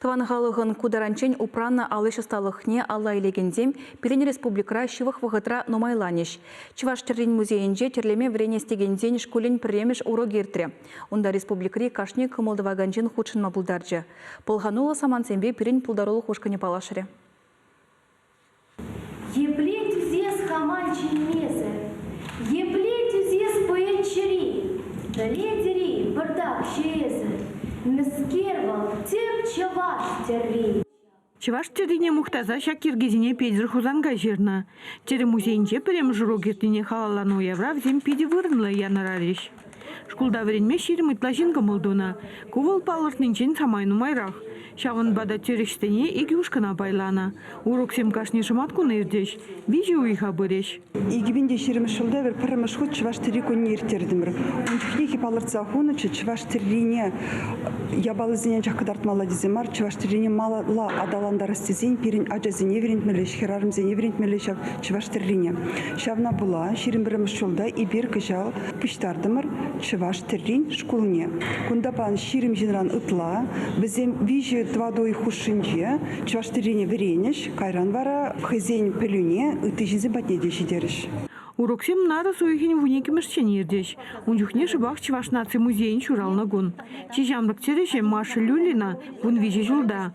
Тӑван халӑхӑн ку таранччен упраннӑ ал ӗҫ ӑсталӑхне алла илекенсем пирӗн республикӑра ҫывӑх вӑхӑтра нумайланӗҫ. Чӑваш тӗррин музейӗнче тӗрлеме вӗренес текенсен шкулӗн пӗрремӗш урокӗ иртрӗ. Унта республикӑри кашни кӑмӑл тӑвакан ҫын хутшӑнма пултарчӗ. Пӑлхануллӑ самантсемпе пирӗн пултарулӑх ушкӑнӗ паллашрӗ. Епле тӳсес-ха ман чӗнмесӗр, Епле тӳсес поэт чӗри? Пӗлетӗр-и, пӑртакҫӑ эсӗр, Мӗскер вӑл тӗп чӑваш тӗрри? Чӑваш тӗррине мухтаса ҫак йӗркесене Петӗр Хусанкай ҫырнӑ. Тӗрӗ музейӗнче пӗрремӗш урок иртнине халалланӑ уявра вӗсем питӗ вырӑнлӑ янӑрарӗҫ. Шкулта вӗренме 20 ытла ҫын кӑмӑл тунӑ. Ку вӑл палӑртнинчен самай нумайрах. Ҫавӑнпа та тӗрӗҫсене икӗ ушкӑна пайланӑ. Уроксем кашни шӑматкун иртӗҫ, виҫӗ уйӑха пырӗҫ. 2020 ҫулта эпир пӗрремӗш хут чӑваш тӗрри кунне ирттертӗмӗр. Ун чухнехи палӑртса хунӑччӗ чӑваш тӗррине япаласене анчах кӑтартмалла тесе мар, чӑваш тӗррине малалла аталантарас тесен пирӗн ачасене вӗрентмелле, хӗрарӑмсене вӗрентмелле ҫав чӑваш тӗррине. Ҫавна пула 21-мӗш ҫулта эпир кӑҫал пуҫтартӑмӑр чӑваш тӗррин шкулне. Кунта пан 20 ҫынран ытла, вӗсем виҫӗ-тӑватӑ уйӑх хушшинче чӑваш тӗррине вӗренӗҫ, кайран вара хӑйсен пӗлӳне ытти ҫынсем патне те ҫитерӗҫ. Уроксем нарӑс уйӑхӗн вуниккӗмӗшчен иртӗҫ. Ун чухне шӑпах Чӑваш наци музейӗн ҫуралнӑ кун. Чи ҫамрӑк тӗрӗҫӗ Маша Люлина 13 ҫулта.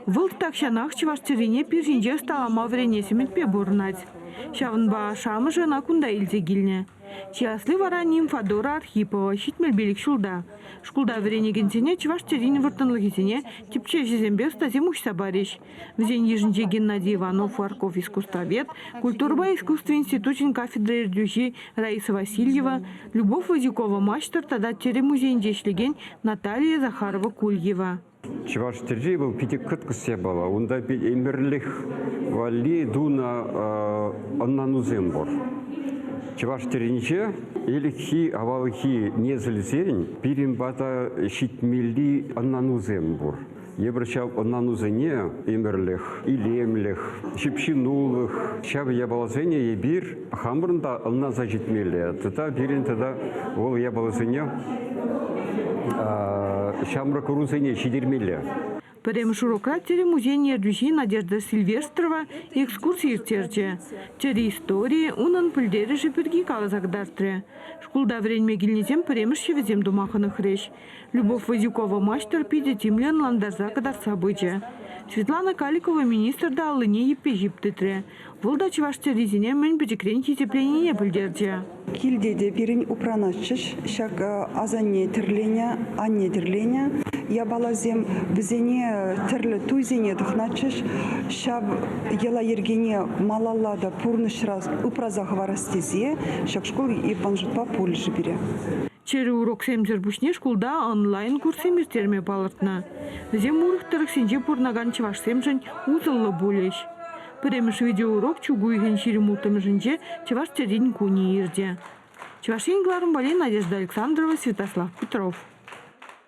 Вӑл тахҫанах чӑваш тӗррине пир ҫинче ӑсталама вӗренес ӗмӗтпе пурӑнать. Ҫавӑнпа ашшӗ-амӑшӗ ӑна кунта илсе килнӗ. Чи асли вара Нимфадора Архипова 75 ҫулта. Шкулта вӗренекенсене чӑваш тӗррин вӑрттӑнлӑхӗсене тӗпчевҫӗсемпе ӑстасем уҫса парӗҫ. Вӗсен йышӗнче Геннадий Иванов-Варков искусствовед, культурӑпа искусство институчӗн кафедра ертӳҫи Раиса Васильева, Любовь Вазюкова маҫтӑр тата тӗрӗ музейӗнче ӗҫлекен Наталья Захарова-Кульева. Чӑваш тӗрри вӑл питӗ кӑткӑс япала. Унта ӗмӗрлӗх валли тунӑ ӑнланусем пур. Чӑваш тӗрринче ӗлӗкхи авалхи несӗлсен пирӗн пата ҫитмелли ӑнланусем пур. Эпир ҫав ӑнланусене ӗмӗрлӗх, илемлӗх, ҫыпҫӑнулӑх ҫав япаласене эпир хамӑрӑн та ӑнланса ҫитмелле. Тата пирӗн тата вӑл япаласене ҫамрӑк ӑрусене ҫитермелле. Пӗрремӗш урокра тӗрӗ музейӗн ертӳҫи Надежда Сильвестрова экскурси ирттерчӗ. Тӗрӗ историйӗ, унӑн пӗлтерӗшӗ пирки каласа кӑтартрӗ. Шкулта вӗренме килнисем пӗрремӗш ҫӗвӗсем тума хӑнӑхрӗҫ. Любовь Вазюкова маҫтӑр питӗ тимлӗ ӑнлантарса кӑтартса пычӗ. Светлана Каликова министр та аллине йӗппе ҫип тытрӗ. Вӑл та чӑваш тӗррисене мӗн пӗчӗкрен хисепленине пӗлтерчӗ. Килте те пирӗн упранатчӗҫ ҫак асанне тӗрленӗ, анне тӗрленӗ япаласем. Вӗсене тӗрлӗ туйсене тӑхӑнатчӗҫ. Ҫав йӑла-йӗркене малалла та пурнӑҫра упраса хӑварас тесе ҫак шкул ман шутпа пулӗ-ши пире. Чӗрӗ уроксемсӗр пуҫне шкулта онлайн-курссем ирттерме палӑртнӑ. Вӗсем урӑх тӑрӑхсенче пурӑнакан чӑвашсемшӗн усӑллӑ пулӗҫ. Пӗрремӗш видеоурок чӳк уйӑхӗн 26-мӗшӗнче Чӑваш тӗррин кунӗ иртӗ. Чӑваш Ен кӑларӑм валли Надежда Александрова, Святослав Петров.